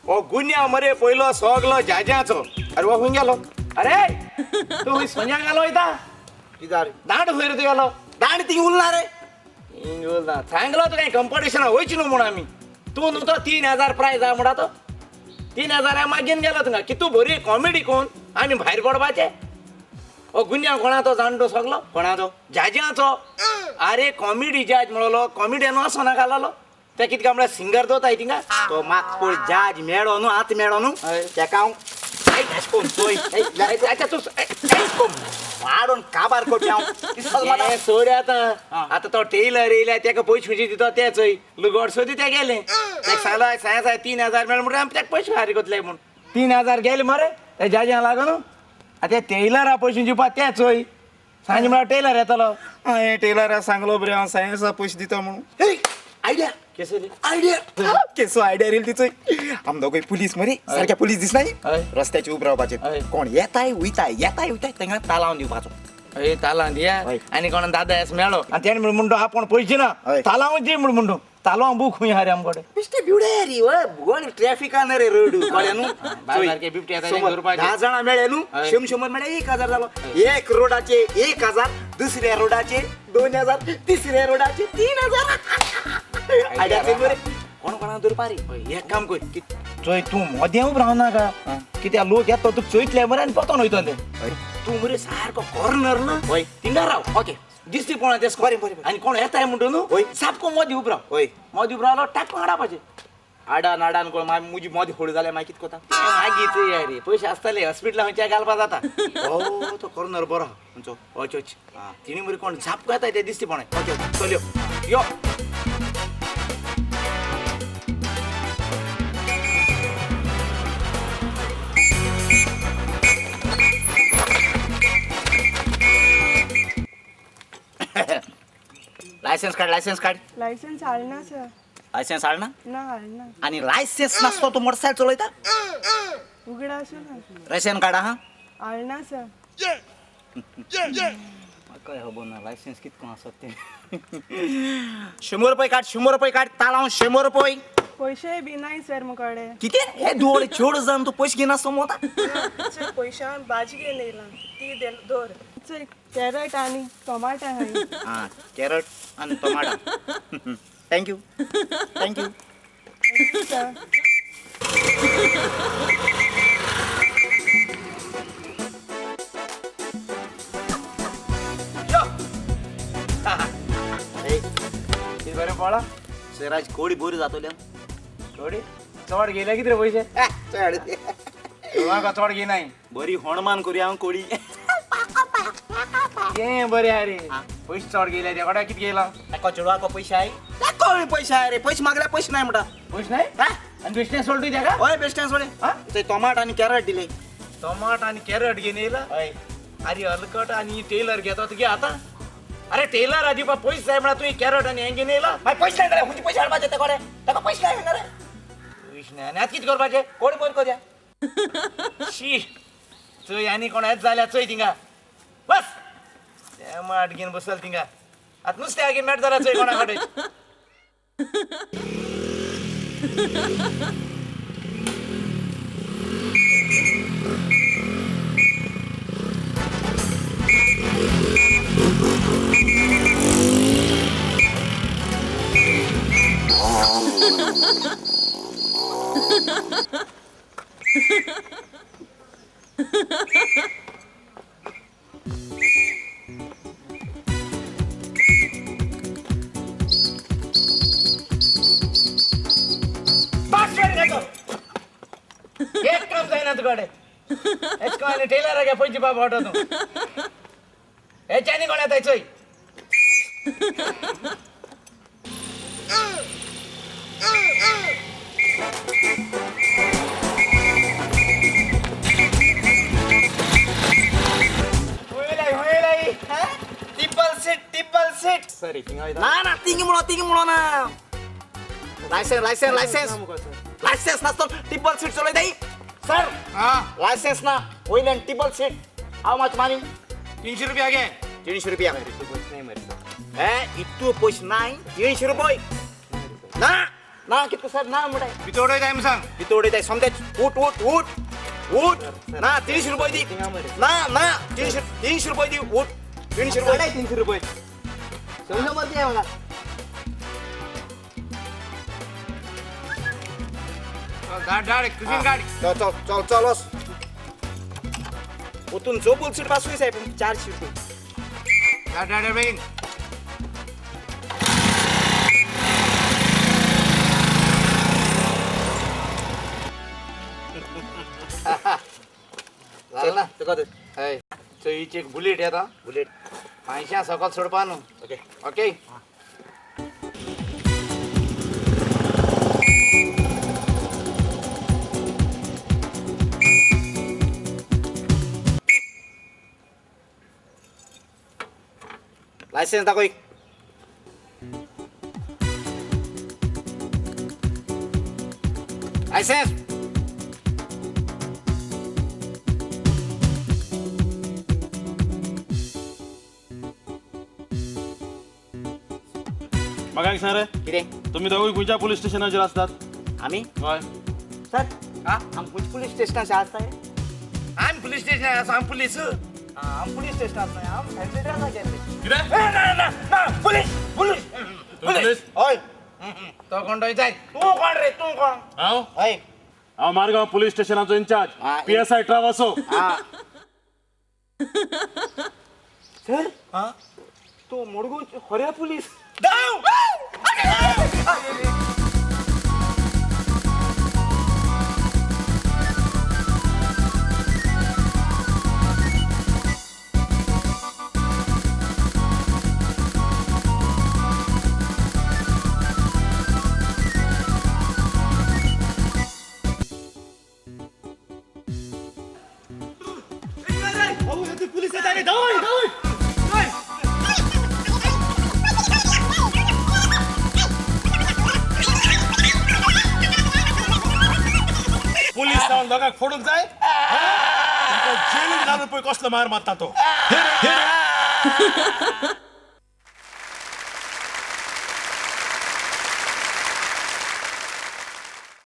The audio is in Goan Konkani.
हो गुन्यांव मरे पयलो सगलो जाज्याचो. अरे हो खंय गेलो? अरे तूं खंय सोन्या गेलो वयता? कित्याक दांड खंय रे तूं गेलो? दांड ती उरला रे. उरला सांगलो तुका कंपिटिशना वयची न्हू म्हूण आमी. तूं न्हू तो 3000 प्रायज आहा म्हणटा तो 3000 मागीन गेलो तुका की तूं बरी कॉमेडी कोण आमी भायर पडपाचे. हो गुन्यांव कोणाचो जाण तूं सगलो? कोणाचो? जाज्याचो. अरे कॉमेडी जाज म्हणलो कॉमेडियन वचोना घाललो ते कितें काय म्हळ्यार सिंगर दवरताय थिंगा. तो मात पळय जाज मेळो न्हू आतां मेळो न्हू तेका हांव अच्छा तूं मारून काबार करची हांव. सोड आतां. आतां तो टेलर येयल्या तेका पयशे खंयचे दिता ते चोय लुगोट सोदी ते गेले तेका सांगलो साय साय 3000 मेळ म्हणून आमी तेका पयशे फारीक करतले म्हूण. 3000 गेले मरे ते जाज्या लागून. आतां ते टेलरा पयशे दिवपा ते चोय सांजे म्हळ्यार टेलर येतलो. हांवें टेलरा सांगलो बरें हांव सायन्सा पयशे दिता म्हणून. आयडिया केसो रे? आयडिया केसो आयडिया येयल ती चोय. आम दोगूय पुलीस मरे सारक्या पुलीस दिसनाय रस्त्याचे उब रावपाचे. कोण येताय वयताय येताय वयताय तेंका तालावन दिवपाचो. हय तालावन दिया आनी कोण दादा येस मेळो आनी तेणें म्हणून म्हणटो आपूण पयशे ना तालावन दी म्हणून म्हणटो. तालावन बूक खंय आहा रे आमकडे? बेश्टे बिवडे रे गोल ट्रॅफिकान रे रोड कळ्ळें न्हू. सारके बिबटे येता. 10 जाणां मेळ्ळे न्हू 100 मेळ्ळे 1000 जालो. एक रोडाचे 1000, दुसऱ्या रोडाचे 2000, तिसऱ्या रोडाचे 3000. आयडिया चोय मरे कोण कोणाक धरपा रे. एक काम कर चोय तूं मदें उब रावनाका कित्याक लोक येता तुका चोयतले मरे आनी पोतोन वयतले. तूं मरे सारको कॉर्नर ना थिंगा राव. ओके दिसती कोणा तें बरें बरें. आनी कोण येताय म्हणटो न्हू सामको मदीं उब राव. हय मदीं उब रावलो टाक हाडपाचें. आडान आडान कोण मागीर मुजी मदीं होड जाल्यार मागीर कितें करता? मागीर चोय रे पयशे आसतले हॉस्पिटला खंयच्या घालपा जाता. हो तो कॉर्नर बरो खंयचो? ओच ओच तिणी मरे कोण झापको येताय ते दिसती कोण. ओके चल यो यो. लायसन्स काढ, लायसन्स काढ. लायसन्स हाडना सर. लायसन्स हाडना? ना हाडना. आनी लायसन्स नासतो तूं मोटरसायकल चलयता? उगडा आसूं ना. रेशन कार्ड आहा? हाडना सर. म्हाका खबर ना लायसन्स कितको आसत तें. 100 रुपये काड, 100 रुपये काड. तालांव 100 रुपये. पयशे बी नाय सर मुकडे. कितें हे दोळे चेड जावन तूं पयशे घेनासतो मो आतां? पयशे हांवें भाजी घेवन येयला ती दवर. कॅरट आनी टोमाटा आहाय. आं कॅरट आनी टोमाटा. Thank you thank you. कितें बरें पळोवं? सराज कोडी बरी जातोल्या. कोडी चड घेयले कितें रे पयशे? चड म्हाका चड घेयनाय. बरी होणमान करुया हांव कोडी. तें बरें आहा रे पयशे चड घेयले ते कोडा कितें घेयला? ताका चेडवाक पयशे आहाय. ताका पयशे आहाय रे. पयशे मागल्यार पयशे नाय म्हणटा. पयशे नाय? आनी बेश्टें सोडली तेका? हय बेश्टें सोडले. ते टोमाट आनी कॅरट दिले. टोमाट आनी कॅरट घेवन येयला? हय. अरे हलकट आनी टेलर घेता तुगे आतां? अरे टेलर दिवपा पयशे जाय म्हळ्यार तुवें कॅरट आनी हें घेवन येयला? मागीर पयशे नाय जाल्यार खंयचे पयशे हाडपाचे ते कोडे? ताका पयशे नाय रे. पयशे नाय आनी आतां कितें करपाचें? कोण बरें करया? शी चोय आनी कोण येत जाल्यार चोय थिंगा बस टोमाट घेवन बसल थिंगा. आतां नुस्तें आगे मेट जाल्यार चोय कोणा कडेन. एक काम जायना तुकडे. हेच कोण टेलराक पयशे दिवपा पडटा तूं. हेच्यानी कोण येताय चोय. Triple seat, triple seat. सरी थिंगा ना ना तिंगी म्हणो, तिंगी म्हणो ना. लायसन्स लायसन्स लायसन्स लायसन्स नासतो टिप्पल सीट चलयताय सर. लायसन्स ना वयल्यान टिप्पल सीट. हांव मात मानी 300 रुपया घे. 300 रुपया हे इतू पयशे नाय. 300 रुपये ना. ना कितको सर ना म्हणटाय भितर उडयताय म्हूण सांग. भितर उडयताय सोमतेच. उठ उठ उठ उठ. ना 300 रुपये दी. ना ना 300 रुपये दी. उठ 300 रुपये. 300 रुपये 100 दे मला. धाड धाड तुझी गाडी. चल चल चल चल वस. ओतून जो बोलशील पासून साहेब 400 रुपये. धाड धाड बेगीन. चल ना तुका हय चोयीची एक बुलेट येता. बुलेट 500 सकल सोडपा न्हू. Okay okay. लायसन्स दाखव एक. लायसन्स. म्हाका एक सांग रे, कितें? तुमी दोगूय खंयच्या पुलीस स्टेशनाचेर आसतात? आमी हय सर आम खंयच्या पुलीस स्टेशनाचेर आसता? आमी पुलीस स्टेशनार आसा. आमी पुलीस. आम पुलीस स्टेशनार आसता. आम फॅक्टरी आसा. कितें? ना ना ना पुलीस पुलीस पुलीस? हय. तो कोण तो जाय. तूं कोण रे? तूं कोण? हांव हय हांव मारगांव पुलीस स्टेशनाचो इन्चार्ज PSI ट्रावासो. सर तो मडगांव खऱ्या पुलीस. धांव. पुलीस जावन लोकांक फोडूंक जाय? जेलीन घालून पळय कसलो मार मारता तो.